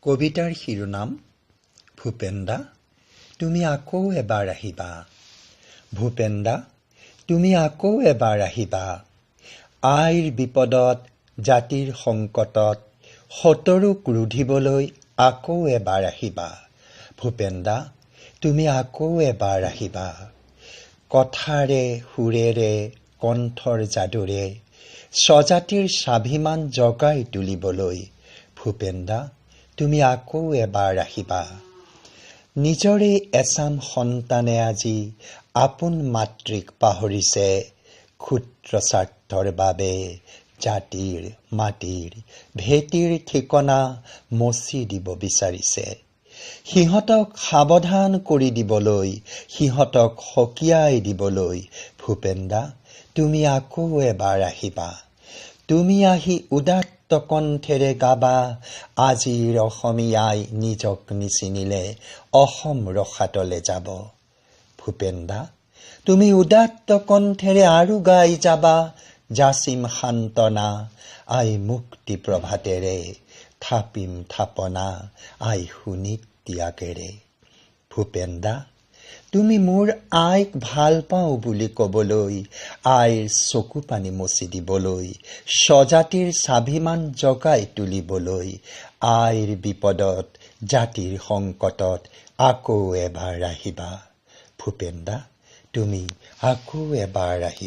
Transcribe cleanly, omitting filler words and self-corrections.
কবিতাৰ শিৰোনাম ভূপেনদা তুমি আকৌ এবাৰ আহিবা। ভূপেনদা তুমি আকৌ এবাৰ আহিবা। আইৰ বিপদত, জাতিৰ সংকটত শতৰুক ৰুধিবলৈ আকৌ এবাৰ আহিবা। ভূপেনদা তুমি আকৌ এবাৰ আহিবা। কথাৰে, সুৰেৰে, কণ্ঠৰ যাদুৰে স্বজাতিৰ স্বাভিমান জগাই তুলিবলৈ ভূপেনদা তুমি আকৌ এবাৰ আহিবা। নিজৰে এচাম সন্তানে আজি আপোন মাতৃক পাহৰিছে। ক্ষুদ্ৰ স্বাৰ্থৰ বাবে জাতিৰ, মাটিৰ, ভেটিৰ ঠিকনা মচি দিব বিচাৰিছে। সিহঁতক সাৱধান কৰি দিবলৈ, সিহঁতক সকীয়াই দিবলৈ ভূপেনদা তুমি আকৌ এবাৰ আহিবা। তুমি আহি উদাত্ত কণ্ঠেৰে গাবা, আজিৰ অসমীয়াই নিজক নিচিনিলে অসম ৰসাতলে যাব। ভূপেনদা তুমি উদাত্ত কণ্ঠেৰে আৰু গাই যাবা, যাচিম সান্তনা আই মুক্তি প্ৰভাতেৰে, থাপিম থাপনা আই শোণিত ত্যাগেৰে। ভূপেনদা তুমি মোৰ আইক ভাল পাওঁ বুলি ক'বলৈ, আইৰ চকু পানী মচি দিবলৈ, স্বজাতিৰ স্বাভিমান জগাই তুলিবলৈ, আইৰ বিপদত, জাতিৰ সংকটত আকৌ এবাৰ আহিবা। ভূপেনদা তুমি আকৌ এবাৰ আহিবা।